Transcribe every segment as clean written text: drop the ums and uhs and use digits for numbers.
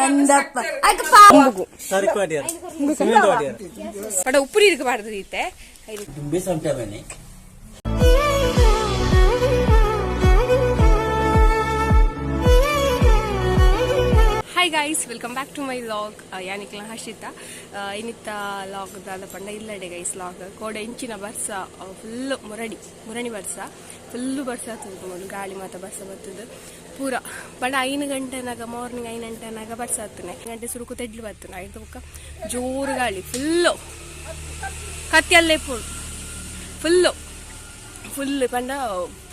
ಅಂದಪ್ಪ ಅಕ್ಕ. ಸರಕು ಅಡಿಯಾರ, ಸಿಮೆಂಟ್ ಅಡಿಯಾರ. ಪಡ ಉಪ್ಪು ನೀರಿಗೆ ಬಾರ್ದು ಇತ್ತೆ. ದುಂಬೆ ಸಂಪ್ಯಾಮನೆ. Hi guys, welcome back to my vlog. ಯಾನಿಕ್ಲ ಹರ್ಷಿತಾ. ಇನ್ನಿತ್ತ ಲಾಗ್ ದಾದ ಪಂಡ ಇಲ್ಲಡೆ ಗೈಸ್ ಲಾಗ್ ಕೋಡೆ ಇಂಚಿನ ಬರ್ಸ, ಫುಲ್ ಮುರಡಿ ಮುರಣಿ ಬರ್ಸ, ಫುಲ್ಲು ಬರ್ಸ ಆತುಂಡು. ಗಾಳಿ ಮಾತ ಬರ್ಸ ಬರ್ತದೆ ಪೂರ. ಪಂಡ 5 ಗಂಟೆನಾಗ, ಮಾರ್ನಿಂಗ್ 5 ಗಂಟೆನಾಗ ಬರ್ಸ ಆತನೆ. ಗಂಟೆ ಸುರುಕು ತೆಡ್ಲು ಬರ್ತದೆ. ಐದು ಬೊಕ್ಕ ಜೋರು ಗಾಳಿ, ಫುಲ್ಲು ಕತ್ತಿಯಲ್ಲೇ ಫುಲ್ ಫುಲ್ಲು ಫುಲ್. ಪಂಡ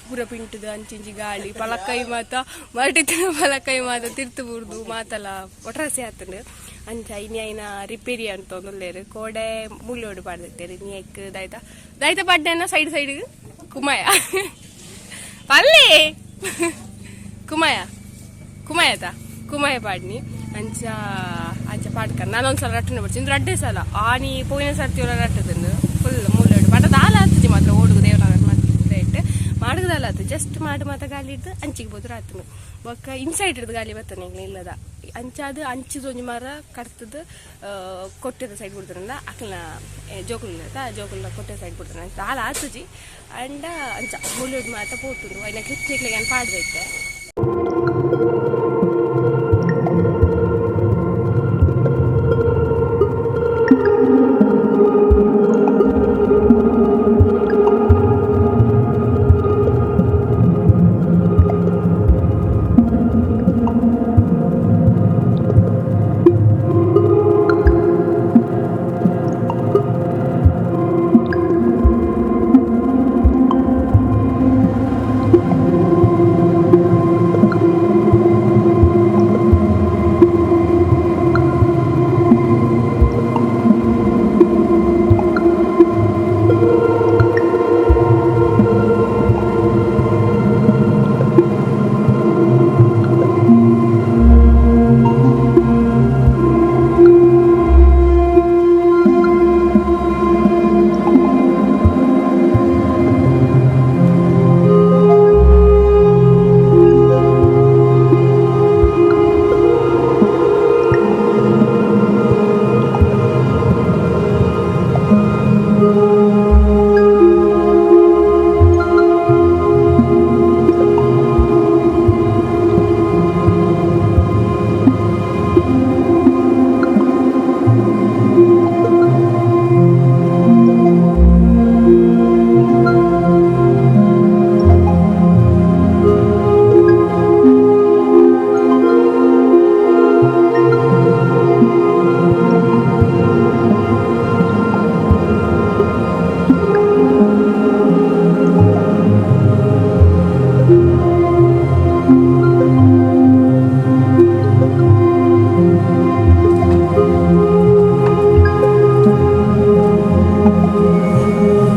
ಪೂರ ಪಿಂಟದ ಅಂಚಿಂಚಿ ಗಾಳಿ, ಪಲಕೈ ಮಾತ ಮರಟಿತ್ತಿನ ಪಲಕೈ ಮಾತ ತಿರ್ತು ಬುರ್ದು ಮಾತಲ ಒಟ್ರಾಸಿ ಆತಂಡು. ಅಂಚ ಇನಿ ಐನ ರಿಪೇರಿ ಅಂತ ಒಂದುಲ್ಲೇರು. ಕೋಡೆ ಮುಳ್ಳೋಡು ಪಾಡ್ದಿತ್ತೇರು. ಇನಿ ಎಕ್ ದಾಯ್ತ ದಾಯ್ತ ಪಡ್ಡೆನ ಸೈಡ್ ಸೈಡ್ ಕುಮಾಯ ಪಲ್ಲೆ ಕುಮಾಯ ಕುಮಾಯತ ಕುಮಾಯ ಪಾಡ್ನಿ. ಅಂಚ ಅಂಚ ಪಾಡ್ಕ ನಾನೊಂದ್ಸಲ ರಟ್ಟನೆ ಬರ್ತೀನಿ. ರಡ್ಡೆ ಸಲ ಆನಿ ಪೋಯಿನ ಸರ್ತಿ ಒಲ ರಟ್ಟದಂದು. ಫುಲ್ ಮುಳ್ಳೋಡು ಪಂಡ ದಾಲ ಆತಜಿ ಮಾತ್ರ. ಓಡುಗು ದೇವನಗರ ಮಾತ್ರ ಮಾಡುಗದಲ್ಲ ಆತು. ಜಸ್ಟ್ ಮಾಡು ಮಾತ ಗಾಲಿ ಹಿಡ್ದು ಅಂಚಿಗೆ ಬೋದ್ರ ಆತನು. ಬೊಕ್ಕ ಇನ್ಸೈಡ್ ಹಿಡ್ದು ಗಾಲಿ ಬರ್ತಾನೆ ಇಲ್ಲದ. ಅಂಚಾದ ಅಂಚಿದ ಒಂಜಿ ಮರ ಕಡ್ತದ ಕೊಟ್ಟಿದ ಸೈಡ್ ಬಿಡ್ತಾರಲ್ಲ, ಅಕ್ಲನ ಜೋಕುಲ್ ಜೋಕುಲ್ನ ಕೊಟ್ಟೆ ಸೈಡ್ ಬಿಡ್ತಾನೆ. ದಾಲ ಆತುಜಿ ಅಂಡ ಅಂಚ ಮುಳ್ಳುಡ್ ಮಾತ ಪೋತುಂಡು. ಐನ ಕ್ಲಿಪ್ ಏನು ಪಾಡ್ದೈತೆ.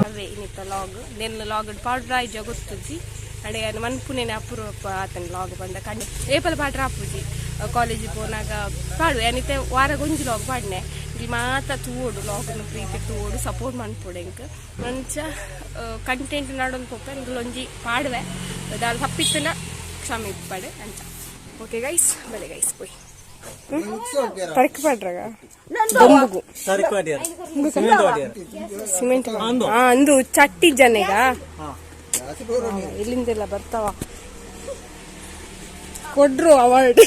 ಅವೇ ಇನ್ನಿತ್ತ ಲಾಗ್. ನೆನ್ನ ಲಾಗ್ ಪಾಡ್ರ ಇಜ್ಜ ಗೊತ್ತುಜ್ಜಿ. ಅಂಡೆ ಮನ್ಪುನೇನೆ ಅಪರೂಪ ಆತನ ಲಾಗ್ ಬಂದ ಕಣ್ಣು ಏಪಲ ಪಾಡ್ರ ಆಪುಜಿ. ಕಾಲೇಜಿಗೆ ಪೋನಾಗ ಪಾಡು ಏನಿತ್ತೆ ವಾರಗೊಂಜಿ ಲಾಗ್ ಪಾಡ್ನೆ. ಇಲ್ಲಿ ಮಾತ ತೂವೊಡು, ಲಾಗ್ನು ಪ್ರೀತಿ ತೂವೊಡು, ಸಪೋರ್ಟ್ ಮನ್ಪೊಡು ಎಂಕ್. ಮಂಚ ಕಂಟೆಂಟ್ ನಾಡೊಂದು ಪೋಪೆ ಒಂಜಿ ಪಾಡುವೆ. ದಾಲ್ ತಪ್ಪಿತ್ತನ ಕ್ಷಮೆ ಇಪ್ಪಾಡು ಅಂಚ. ಓಕೆ ಗೈಸ್, ಬಲೆ ಗೈಸ್, ಪೋಯ್ ತರಕ್ ಪಾಡ್ರಾಗ ದೊಂಬುಗು. ಸರಕು ಅಡಿಯಾರ, ಸಿಮೆಂಟ್ ಅಡಿಯಾರ. ಸಿಮೆಂಟ್ ಹಾ ಅಂದು ಚಟ್ಟಿ ಜನ ಇಲ್ಲಿಂದೆಲ್ಲ ಬರ್ತಾವ. ಕೊಡ್ರು ಅವಾರ್ಡ್.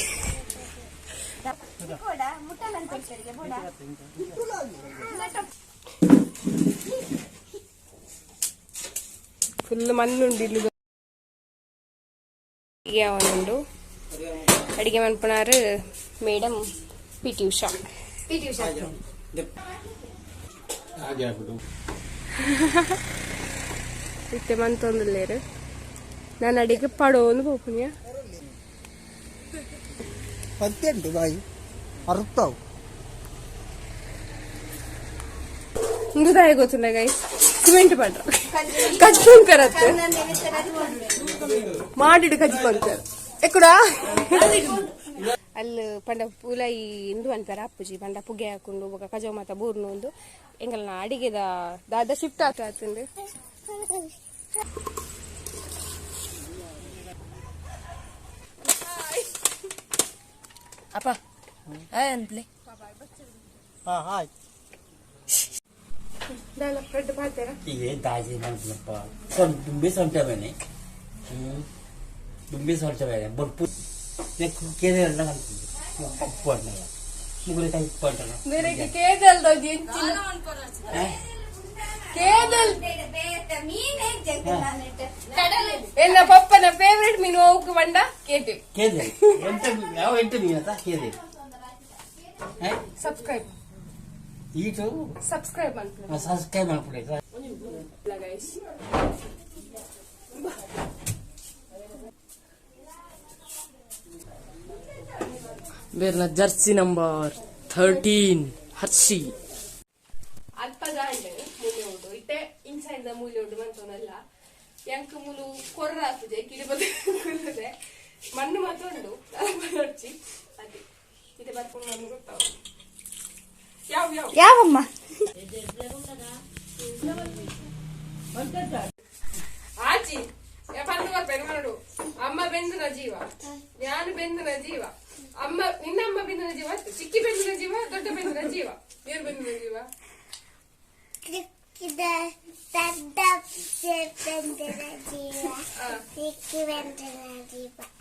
ಫುಲ್ ಮಣ್ಣುಂಡು ಇಲ್ಲಿ. ಅಡಿಗೆ ಅವನುಂಡು. ಅಡಿಗೆ ಮನ್ಪುನಾರು ಮೇಡಮ್ ಪಿ ಟಿ ಉಷಾ. ಹಾಗೆ ಆಗ್ಬಿಡು. ಇತ್ತೆ ಮಂತೊಂದುಲ್ಲೇರು. ನಾನು ಅಡಿಗೆ ಪಡೋಂದು ಪೋಪುನಿಯ. ಪತ್ತೆಂಟು ಬಾಯಿ ಅರ್ಥವು. ಇಂದು ಗೊತ್ತುಂಡ ಗೈಸ್, ಸಿಮೆಂಟ್ ಪಡ್ರ ಕಜ್ಜಿ ಪಂಪೆರತ್ತೆ ಮಾಡಿಡು. ಕಜ್ಜಿ ಪಂಪೆರ್ ಎಕ್ಕುಡ ಅಲ್ಲಿ ಪಂಡ ಪುಲೈ ಇಂದು ಅನ್ಪೆರ ಅಪ್ಪುಜಿ. ಪಂಡ ಪುಗೆ ಹಾಕೊಂಡು ಬೊಕ ಕಜವು ಮಾತ ಬೂರ್ನು ಒಂದು ಎಂಕಲ್ನ ಅಡಿಗೆದ ದಾದ ಶಿಫ್ಟ್ ಆತ ಆತುಂಡು. ಅಪ್ಪ ಅನ್ಪ್ಲೆ ಹಾ ಹಾಯ್ ಏ ದಾಜಿ ಮನ್ಪುನಪ್ಪ ದುಂಬೆ ಸೊಂಟ ಬೇನೆ ದುಂಬೆ ಸೊಂಟ ಬೇನೆ ಬೊಲ್ಪು ಕೇದೆಲ್ಲ ಪಪ್ಪು ಅಂಟಲ್ಲ ಮುಗುರೆ ಕೈ ಉಪ್ಪು ಅಂಟಲ್ಲ ಮೇರೆಗೆ ಕೇದಲ್ ಎಂಚಿನ ಕೇದಲ್ ಎನ್ನ ಪಪ್ಪನ ಫೇವರೇಟ್ ಮೀನು ಹೋಗು ಬಂಡ ಕೇಟು ಕೇದೆ ಎಂತ ಯಾವ ಎಂಟು ಮೀನತ್ತ ಕೇದೆ ಸಬ್ಸ್ಕ್ರೈಬ್ ಈಟು ಸಬ್ಸ್ಕ್ರೈಬ್ ಮನ್ಪುಲೆ ಸಬ್ಸ್ಕ್ರೈಬ್ ಮಾಡ್ಬಿಡಿ ಗೈಸ್. ಬೇರ್ನ Jersey number 13 Hershey. ಅಲ್ಪ ಗಾಂಡ್ ಮೂಲೆ ಉಂಡು ಇತ್ತೆ ಇನ್ಸೈಡ್ the ಮೂಲೆ ಉಂಡು ಮಂತವನಲ್ಲ ಎಂಕ್ ಮೂಲು ಕೊರ್ರ ಹಾಕುಜೆ ಕಿಡಿ ಬರ್ತದೆ ಮಣ್ಣು ಮಾತ್ರ ಉಂಡು ನೋಡ್ಚಿ ಅದೇ ಇದೆ ಬರ್ಕೊಂಡು ನಮ್ಗೆ ಗೊತ್ತಾವ ಯಾವ ಯಾವ ಯಾವಮ್ಮ? ಆಚಿ ಬಂದು ಬರ್ಪೇನು ನೋಡು. ಅಮ್ಮ ಬೆಂದನ ಜೀವ, ನಾನು ಬೆಂದನ ಜೀವ, ಅಮ್ಮ ನಿನ್ನಮ್ಮ ಬೆಂದನ ಜೀವ ಆಯ್ತು. ಚಿಕ್ಕಿ ಬೆಂದನ ಜೀವ, ದೊಡ್ಡ ಬೆಂದನ ಜೀವ, ಏರ್ ಬೆಂದನ ಜೀವ.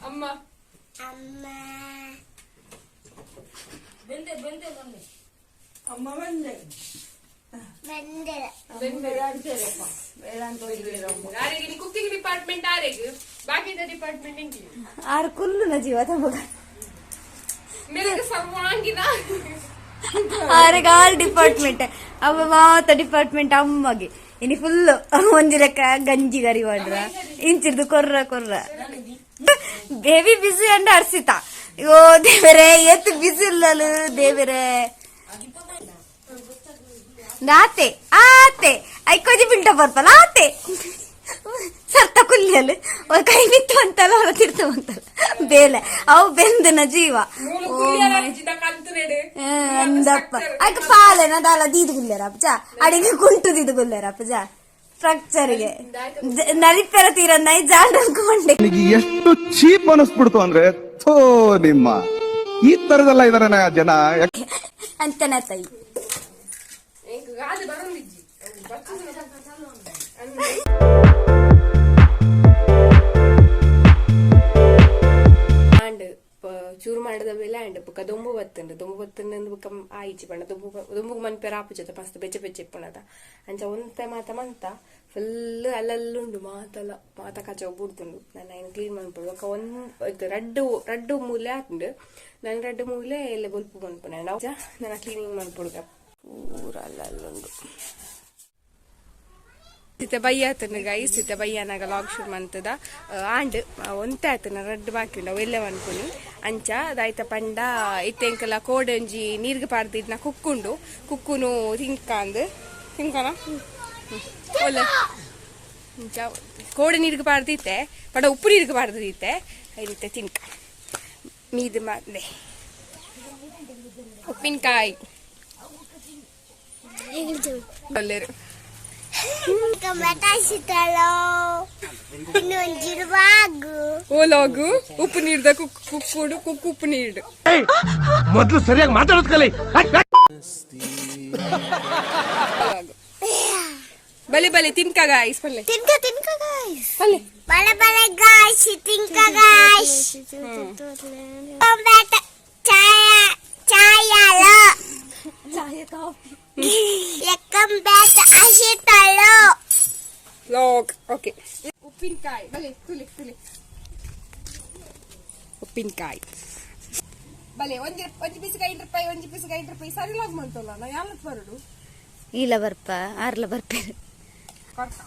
ಅಮ್ಮ ಅಮ್ಮ ಯಾರಿಗೆ ನೀ ಕುಕ್ಕಿಂಗ್ ಡಿಪಾರ್ಟ್ಮೆಂಟ್ ಆರೆಗ್ ಬಾಕಿದ ಡಿಪಾರ್ಟ್ಮೆಂಟ್ ಎಂಕಿ. ಆರು ಕುಲ್ಲುನ ಜೀವ ತಮಗ. ಮೇರೆಗೆ ಸರ್ವಾಂಗಿನ. ಆರೆಗ್ ಆಲ್ ಡಿಪಾರ್ಟ್ಮೆಂಟ್ ಅವ ಮಾತ ಡಿಪಾರ್ಟ್ಮೆಂಟ್ ಅಮ್ಮಗೆ ಇನಿ ಫುಲ್ ಒಂಜಿ ಲೆಕ್ಕ ಗಂಜಿ ಗರಿ ಮಾಡ್ರ ಇಂಚಿರ್ದು ಕೊರ್ರ ಕೊರ್ರ ಬೇಬಿ ಬಿಸಿ ಅಂಡ ಅರ್ಸಿತ. ಅಯ್ಯೋ ದೇವರೇ, ಏತ್ ಬಿಸಿ ಇಲ್ಲಲು ದೇವರೇ. ಆತೆ ಆತೆ ಐಕೋಜಿ ಬಿಲ್ಟ ಬರ್ಪಲ್ಲ ಆತೆ ಸರ್ತ ಕುಲ್ಲಿಯಲ್ಲಿ ಕೈ ಬಿತ್ತು ಅಂತಲ್ಲ, ಹೊರ ತಿರ್ತು ಅಂತಲ್ಲ ಬೇಲೆ ಅವು ಬೆಂದನ ಜೀವ. ಮೂಲು ಓ ಕುಲ್ಲಿಯರ ಮೈ ಜಿದ ಕಲ್ತುನೆಡು. ಅಂದಪ್ಪ ಆಗ ಪಾಲೆನ ದಾಲ ದೀದು ಗುಲ್ಲೇರ ಅಪ್ಪಜ ಅಡಿಗೆ ಕುಂಟು ದೀದು ಗುಲ್ಲೇರ ಅಪ್ಪಜ ಸ್ಟ್ರಕ್ಚರ್ಗೆ ನಲಿಪೆರ ತೀರ ನೈ ಜಾಡ ಅನ್ಕೊಂಡೆ. ನನಗೆ ಎಷ್ಟು ಚೀಪ್ ಅನಿಸ್ಬಿಡ್ತು ಅಂದ್ರೆ, ಥೋ ನಿಮ್ಮ ಈ ತರದೆಲ್ಲ ಇದಾರೆ ಜನ. ಅಂತನ ತೈ. ಎಂಕ್ ಗಾದೆ ಬರೊಂದಿಜ್ಜಿ ಆಂಡ್ ಚೂರು ಮಾಡದ ಬೇಲೆ ಆಂಡ್ ಬುಕ್ಕ ದೊಂಬು ಬತ್ತುಂಡು ದೊಂಬು ಬತ್ತುಂಡು ಬುಕ್ಕ ಆಯಿಚಿ ಪಂಡ ದೊಂಬು ದೊಂಬುಗು ಮನ್ಪೆರ ಆಪುಜತ ಮಸ್ತ್ ಬೆಚ್ಚ ಬೆಚ್ಚ ಇಪ್ಪುನದ ಅಂಚ ಒಂತೆ ಮಾತ ಮಂತ ಫುಲ್ ಅಲ್ಲಲ್ಲುಂಡು ಮಾತಲ ಮಾತ ಕಚ ಬುಡ್ದುಂಡು. ನಾನು ಐನ್ ಕ್ಲೀನ್ ಮನ್ಪೊಡು. ಬೊಕ್ಕ ಒಂದ್ ರಡ್ಡು ರಡ್ಡು ಮೂಲೆ ಆತುಂಡು. ನಾನು ರಡ್ಡು ಮೂಲೆ ಎಲ್ಲ ಬೊಲ್ಪು ಮನ್ಪುನೆ ನಾನು ಕ್ಲೀನಿಂಗ್ ಮನ್ಪೊಡು. ಪೂರ ಅಲ್ಲಲ್ಲುಂಡು. ಇತ್ತೆ ಬಯ್ಯ ಆತನ ಗೈಸ್. ಇತ್ತೆ ಬಯ್ಯನಾಗ ಲಾಗ್ ಶುರು ಮಂತದ ಆಂಡ್ ಒಂತೆ ಆತನ ರಡ್ಡು ಬಾಕಿ ಉಂಡು ಅವು ಎಲ್ಲೆ ಅನ್ಕೊನಿ ಅಂಚ ದಾಯ್ತ ಪಂಡ ಇತ್ತೆ ಎಂಕಲ ಕೋಡಂಜಿ ನೀರ್ಗೆ ಪಾಡ್ದಿಡ್ನ ಕುಕ್ಕುಂಡು ಕುಕ್ಕುನು ತಿಂಕಾಂದ್ ತಿಂಕನ ಒಳ್ಳೆ ಅಂಚ ಕೋಡೆ ನೀರ್ಗೆ ಪಾಡ್ದಿತ್ತೆ ಪಡ ಉಪ್ಪು ನೀರ್ಗೆ ಪಾಡ್ದಿತ್ತೆ ಐನಿತ್ತೆ ತಿನ್ಕ ಮೀದು ಮಾದೆ ಉಪ್ಪಿನಕಾಯಿ ಒಲ್ಲೆರು. ಓ ಲಾಗು ಉಪ್ಪು ನೀರ್ದ ಕುಕ್ ಕುಕ್ಕುಡು ಕುಕ್ಕು ಉಪ್ಪು ನೀರು. ಮೊದ್ಲು ಸರಿಯಾಗಿ ಮಾತಾಡೋದ್ ಕಲಿ. ಬಲೆ ಬಲೆ ತಿನ್ಕ ಗಾಯ್ಸ್ ಬಲ್ಲೆ. ತಿನ್ಕ ತಿನ್ಕ ಗಾಯ್ಸ್. ಬಲ್ಲೆ. ಬಲೆ ಬಲೆ ಗಾಯ್ಸ್, ತಿನ್ಕ ಗಾಯ್ಸ್. ಚಾಯ ಚಾಯಲ ಎಕ್ಕಂ ಬ್ಯಾಟ್ ಅಶಿತಳು ಲಾಗ್ ಓಕೆ. ಉಪ್ಪಿನಕಾಯಿ ಬಲೆ ತುಲಿ ತುಲಿ ಉಪ್ಪಿನಕಾಯಿ ಬಲೆ. ಒಂಜಿ ಒಂಜಿ ಪೀಸ್ 5 ರೂಪಾಯಿ, ಒಂಜಿ ಪೀಸ್ 5 ರೂಪಾಯಿ. ಸರಿ ಲಾಗ್ ಮಾಡ್ತಲ್ಲ ನಾ ಯಾವತ್ತು ಬರುಡು? ಇಲ್ಲ ಬರ್ಪ ಆರ್ಲ ಬರ್ಪೇರು. ಕೊರ್ಕ.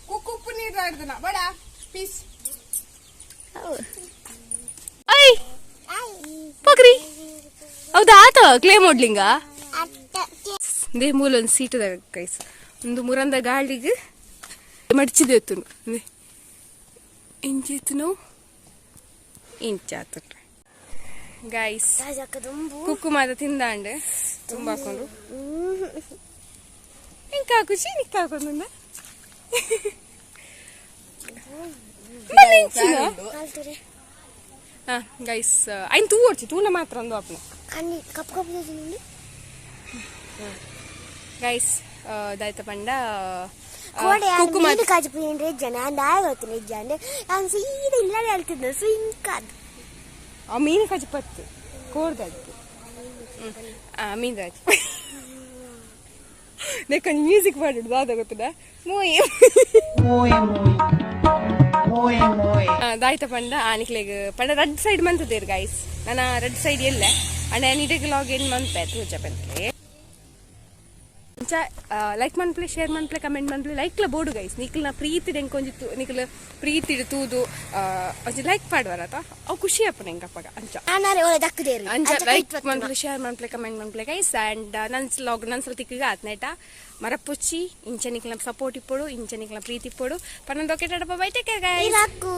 ಕುಕ್ಕು ಉಪ್ಪು ನೀರು ಆಡ್ದನ ಬಡ ಪೀಸ್ I ಪಕ್ರಿ. ಹೌದಾ ಆತ ಕ್ಲೇ ಮಾಡ್ಲಿಂಗ they ಮೂಲ ಒಂದು ಸೀಟದ ಕೈಸ್ ಒಂದು ಮುರಂದ ಗಾಳಿಗೆ ಮಡ್ಚಿದೆ ಎತ್ತುನು ಇಂಚ ಎತ್ತುನು ಇಂಚ ಆತು ಗೈಸ್. ಕುಕ್ಕು ಮಾತ ತಿಂದಾಂಡ್ ತುಂಬ ಹಾಕೊಂಡು. ఇంకా ಖುಷಿ ನಿಕ್ಕಾಕೊಂದ. ಗೈಸ್, ಐನ್ ತೂ ಓಡ್ಚಿ ತೂನ ಮಾತ್ರ ಒಂದು ಅಪ್ನ. ಕಣ್ಣಿ ಕಪ್ಪು ಕಪ್ಪು ತೋಜುಂಡು. ಗೈಸ್, ದಾಯ್ತ ಪಂಡ ಕೋಡೆ ಕುಕ್ಕು ಮೀನು ಕಾಜು ಜನ ದಾಯ ಗೊತ್ತಿಲ್ಲ ಇಜ್ಜಾಂಡೆ ನಾನು ಸೀದಾ ಇಲ್ಲಡೆ ಹೇಳ್ತಿದ್ದೆ ಸ್ವಿಂಕ್ ಅದು. ಆ ಮೀನು ಕಜಿ ಪತ್ತು ಕೋರ್ದದ್ದು ಮೀನು ರಾಜ್ ಕೊಂಚ ಮ್ಯೂಸಿಕ್ ಪಾಡುಡು ದಾದ ಗೊತ್ತದ ಮೋಯಿ ದಾಯ್ತ ಪಂಡ ಆನಿಕ್ಲೆಗ್ ಪಂಡ ರಡ್ ಸೈಡ್ ಮಂತದೇರು ಗೈಸ್. ನನ್ನ ರೆಡ್ ಸೈಡ್ ಎಲ್ಲ ಅಂಡ ಇಡಗ್ ಲಾಗ್ ಏನ್ ಮಂತೆ ತೂಜ ಪಂತ್ಲೆ. ಅಂಚ ಲೈಕ್ ಮನ್ಪ್ಲೆ, ಶೇರ್ ಮನ್ಪ್ಲೆ, ಕಮೆಂಟ್ ಮನ್ಪ್ಲೆ, ಲೈಕ್ಲ ಬೋಡು ಗೈಸ್. ನಿಕ್ಲ್ನ ಪ್ರೀತಿ ಎಂಕೊಂಜಿ ನಿಕ್ಲ ಪ್ರೀತಿಡ್ ತೂದು ಒಂಜಿ ಲೈಕ್ ಪಾಡುವರತ, ಅವು ಖುಷಿ ಆಪುನ ಎಂಕ್ ಅಪ್ಪಗ ಅಂಚ. ನಾನಾರೆ ಒಳ್ಳೆ ದಕ್ಕದೇರು. ಅಂಚ ಲೈಕ್ ಮನ್ಪ್ಲೆ, ಶೇರ್ ಮನ್ಪ್ಲೆ, ಕಮೆಂಟ್ ಮನ್ಪ್ಲೆ ಗೈಸ್. ಅಂಡ್ ನನ್ ಲಾಗ್ ನನ್ ಸಲ ತಿಕ್ಕಿಗ ಆತ್ನೇಟ ಮರಪುಚ್ಚಿ. ಇಂಚ ನಿಕ್ಲ ಸಪೋರ್ಟ್ ಇಪ್ಪೊಡು, ಇಂಚ ನಿಕ್ಲ ಪ್ರೀತಿ ಇಪ್ಪೊಡು ಪನ್ನೊಂದು. ಓಕೆ, ಟಾಟಾ, ಬೈ, ಟೇಕ್ ಕೇರ್ ಗೈಸ್. ಇರಾಕು.